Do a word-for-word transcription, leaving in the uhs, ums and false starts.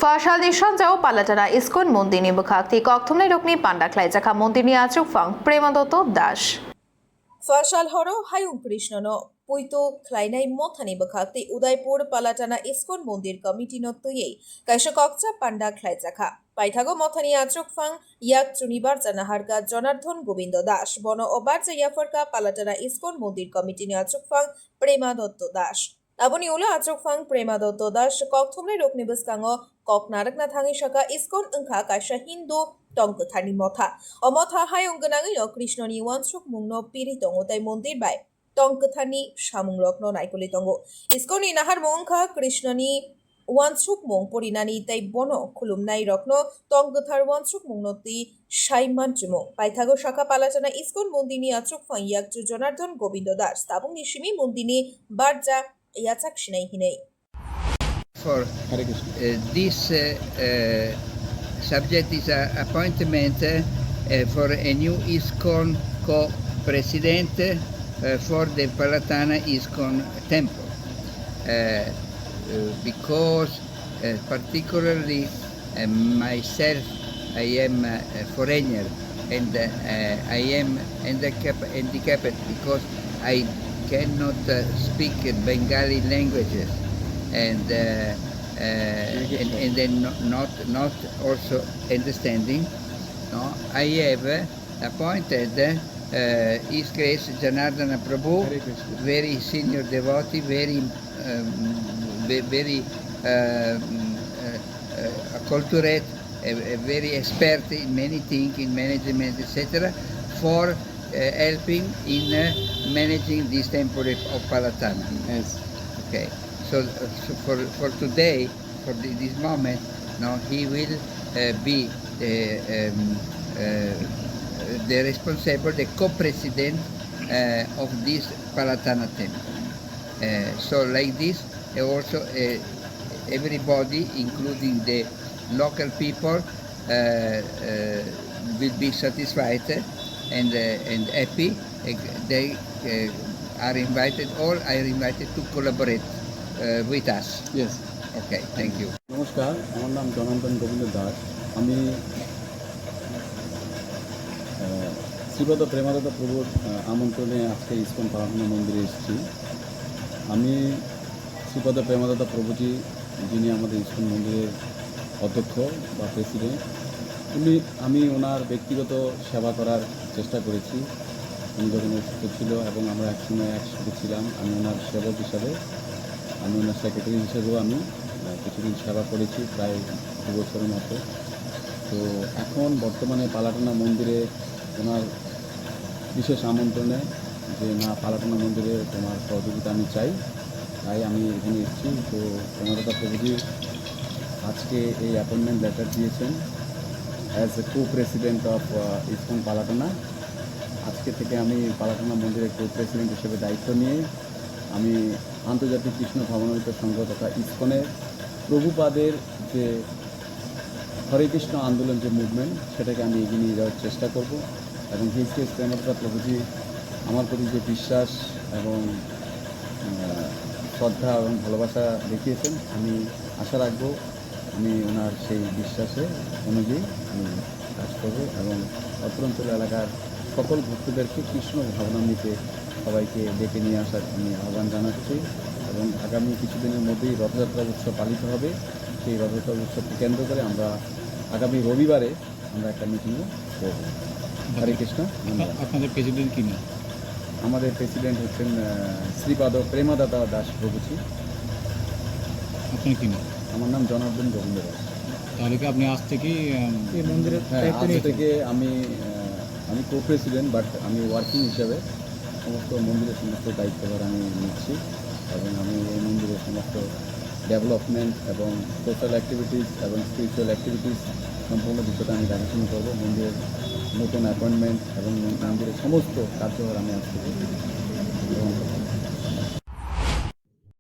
Phasalni sanjao Palatana Iskon mondirni bwkhak tei kokthumnairokni panda khlaijakha mondirni achukphang Premadotto Das. Phasal horo Hayung Krishnono puito khlainai mothani bwkhak tei Udaipur Palatana Iskon Mondir Committee no twiwi kaisa kokcha panda khlaijakha. Paithago mothani achukphang yak chunibar janaharka Jonardhan Gobindo Das, bono o barja yapharka Palatana Iskon Mondir Committee ni achukphang Premadotto Das. Aboni ulo achukphang Premadotto Das kokthumnairokni bwskango kok narwkna thangwi sakha, Iskon wngkha kaisa Hindu tong kwtharni motha. O motha hayung gwnangwino Krishnoni uansukmungno piri tongo tei mondir bai tong kwtharni samungrokno naikolwi tongo. Iskonni naharmung wngkha Krishnoni uansukmung porinani tei bono khulumnairokno tong kwthar uansukmungno twi sai manchimung. Paithago sakha Palatana Iskon mondirni achukphang yakchu Jonardhan Gobindo Das tabukni simi mondirni barja yachak sinai hinwi. For Hare Krishna. Uh, this uh, uh, subject is a appointment uh, uh, for a new Iskon co-president uh, for the Palatana Iskon temple. Uh, uh, because uh, particularly uh, myself, I am uh, a foreigner and uh, I am handicap- handicapped because I cannot uh, speak Bengali languages and uh, uh, and, and then no- not not also understanding. No, I have uh, appointed uh, His Grace Janardana Prabhu, Hare Krishna. Very senior devotee, very um, ve- very um, uh, uh, cultured, a, a very expert in many things, in management, et cetera, for uh, helping in uh, managing this temple of Palatana. Yes. Okay. So, uh, so for, for today, for the, this moment, now he will uh, be the, um, uh, the responsible, the co-president uh, of this Palatana temple. Uh, so like this, uh, also uh, everybody, including the local people, uh, uh, will be satisfied and uh, and happy. Uh, they uh, are invited, all are invited to collaborate uh, with us. Yes. Okay, thank you. নমস্কার, আমার নাম জনার্দন গোবিন্দ দাস। আমি আহ, শ্রীপদ প্রেমানন্দ প্রভুর আহ, আমন্ত্রণে আজকে ইস্কন পালাখানা মন্দিরে এসেছি। আমি শ্রীপদ প্রেমানন্দ প্রভুজি, যিনি আমাদের ইস্কন মন্দিরের অধ্যক্ষ বা প্রেসিডেন্ট, উনি, আমি ওনার ব্যক্তিগত সেবা করার চেষ্টা করেছি। উনি যখন অসুস্থ ছিল এবং আমরা একসময় একসাথে ছিলাম, আমি ওনার সেবক হিসাবে, আমি ওনার সেক্রেটারি হিসেবেও আমি আহ, কিছুদিন সেবা করেছি, প্রায় দু বছরের মতো। তো এখন বর্তমানে পালাটানা মন্দিরে ওনার বিশেষ আমন্ত্রণে যে, "মা, পালাটানা মন্দিরে তোমার সহযোগিতা আমি চাই", তাই আমি এখানে এসেছি। তো প্রেমানন্দ প্রভুজি আজকে এই অ্যাপয়েন্টমেন্ট লেটার দিয়েছেন as a co-president of, আহ, ইস্কন পালাটানা। আজকে থেকে আমি পালাটানা মন্দিরের কো প্রেসিডেন্ট হিসেবে দায়িত্ব নিয়ে আমি আন্তর্জাতিক কৃষ্ণ ভাবনামৃত সংঘ তথা ইস্কনের প্রভুপাদের যে হরে কৃষ্ণ আন্দোলন, যে মুভমেন্ট, সেটাকে আমি এগিয়ে নিয়ে যাওয়ার চেষ্টা করব। এবং হিজ গ্রেস প্রেমানন্দ প্রভুজি আমার প্রতি যে বিশ্বাস এবং, আহ, শ্রদ্ধা এবং ভালোবাসা দেখিয়েছেন, আমি আশা রাখবো উনি ওনার সেই বিশ্বাসে অনুযায়ী আমি কাজ করব এবং অত্র অঞ্চল এলাকার সকল ভক্তদেরকে কৃষ্ণ ভাবনামৃতে সবাইকে ডেকে নিয়ে আসার আমি আহ্বান জানাচ্ছি। এবং আগামী কিছুদিনের মধ্যেই রথযাত্রা উৎসব পালিত হবে। সেই রথযাত্রা উৎসবকে কেন্দ্র করে আমরা আগামী রবিবারে আমরা একটা মিটিংও করব। হরে কৃষ্ণ, ধন্যবাদ। আপনাদের প্রেসিডেন্ট কি নাম? আমাদের প্রেসিডেন্ট হচ্ছেন, আহ, শ্রীপাদ প্রেমাদাতা দাস প্রভুজি। আপনার কি নাম? আমার নাম জনার্দন গোবিন্দ দাস। তাহলে কি আপনি আজ থেকে, আম, এই মন্দিরের হ্যাঁ, দায়িত্ব আজ নিয়েছেন? থেকে আমি, আহ, আমি কো প্রেসিডেন্ট, বাট আমি ওয়ার্কিং হিসাবে সমস্ত মন্দিরের সমস্ত দায়িত্বভার আমি নিচ্ছি এবং আমি এই মন্দিরের সমস্ত ডেভেলপমেন্ট এবং সোশ্যাল অ্যাক্টিভিটিস এবং স্পিরিচুয়াল অ্যাক্টিভিটিস সম্পূর্ণ বিষয়টা আমি দেখাশোনা করব। মন্দিরের নতুন অ্যাপয়েন্টমেন্ট এবং মন-, মন্দিরের সমস্ত কার্যভার আমি আজ থেকে গ্রহণ করব।